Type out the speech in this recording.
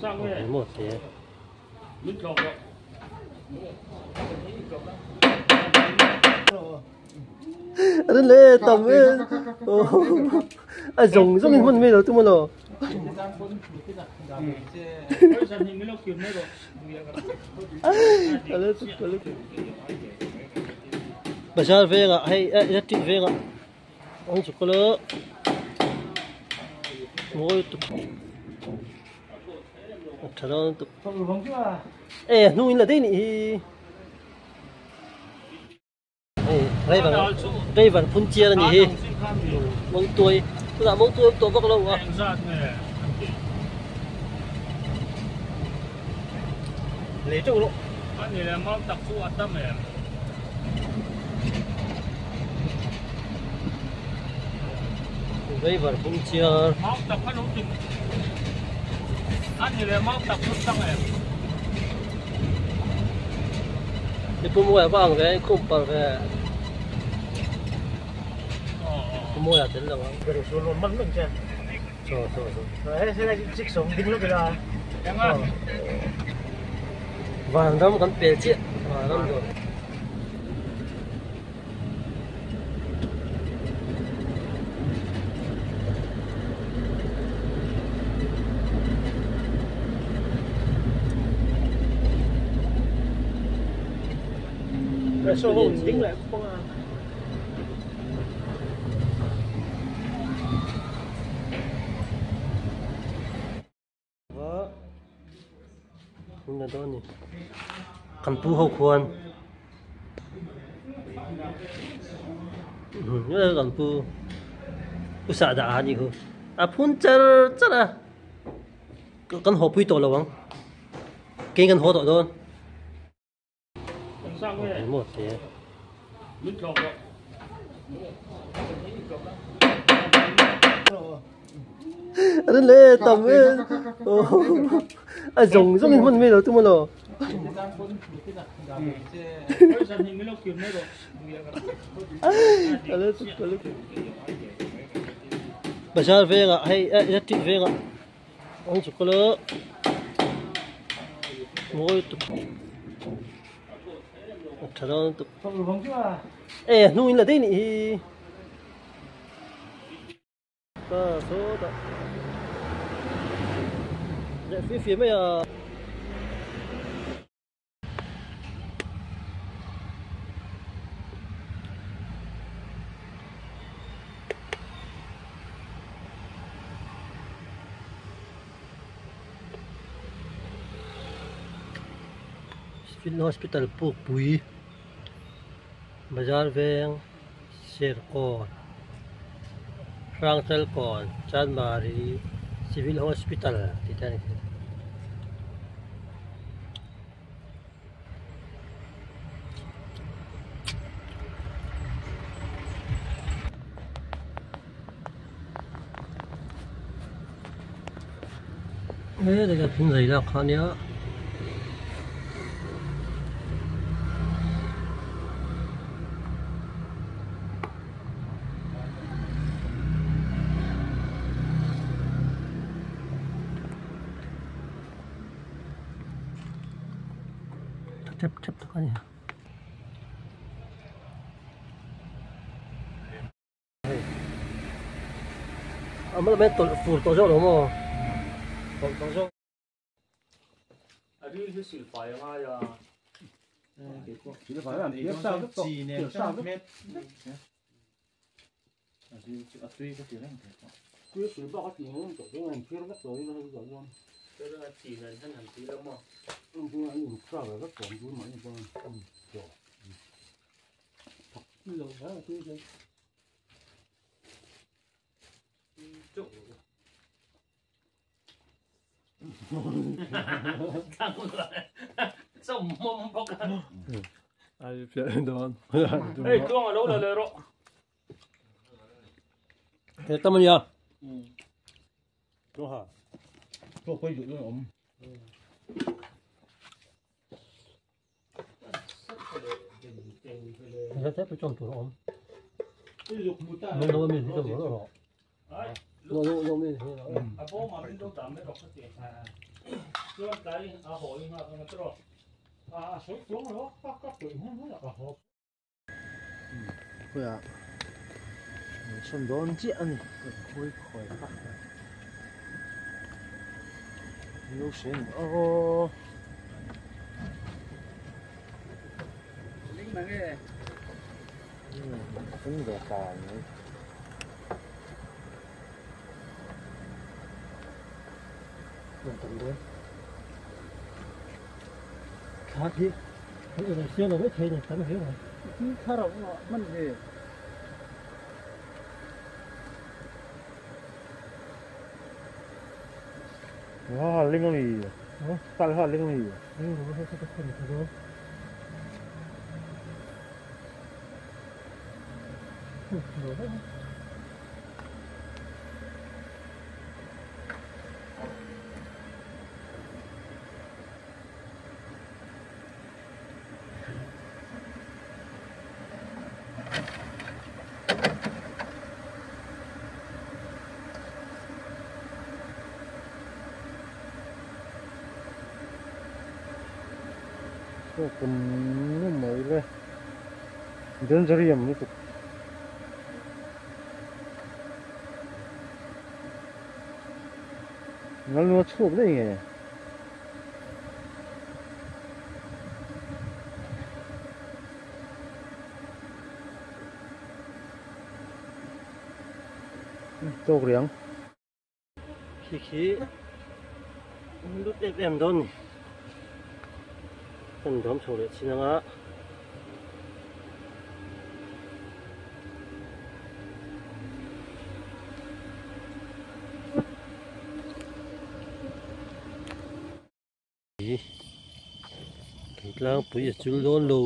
Maw se. An le tam e. A zawng zawng in hman mai lo tum alo. Bazar vengah hei electric vengah ang chu kal a mawi tuk a tha dawn tuk e hnung in la daih nih hi hei driver driver phun chiar a nih hi mawngtuai tunah mawngtuai awm tawh vak lo a. Driver phun chiar. Ni pu mawi a va ang ve a inkhawm par ve pu mawi a tel lo ang. Vanram kan pel chiah vanram dawr. Kan pu ho khuan kan pu pu sah dah a nih khu a phun char char a kan haw pui tawh lo ang kei kan haw tawh dawn. An le tam e a zawng zawng in hman mai lo tum alo bazar vengah hei electric vengah ang chu kal a mawi tuk a tha dawn tuk e hnung in la daih nih hi. Ta sawtah leh fim fim mai a. Civil Hospital Pukpui Bazar Veng Serkawn Hrangchalkawn Chanmari Civil Hospital tih te a ni thei. He lai thing lei lak kha ania. Tha thep thep tak a ni. A mal mai tawlh fur tawh zawk lo maw? Tawlh tawh zawk. A ril hi silfai a ngai a. Hei tluang a lo la leh rawh. He tam a nia. He te pawh chuan tur a awm. Min lo mi hi chu rawh. Lo lo lo mi hi. Chuan tlai a haw i nghak anga tawh. A a sawi chuang lo a ka peih hun hun ah ka haw. Khawiah an sawn dawn chiah a ni khawi khawi kha an lo hre ni aw. Kan ve ta mai. Tam dawn. Thla khi kan in siam lo mai thei ni tam hle mai. Thla rauh hman ve. Nga ling a mi. Tal ha ling a mi. Ling lo hei ka khawn tha dawn. Lo vek. Kum mai le dangerous lutuk. Ngal chhuak daih nge. Tawk riang. Khi khi lut em em dawn ni. Kan dawm chho leh chin anga. Thingtlang pui a chul dawn lo.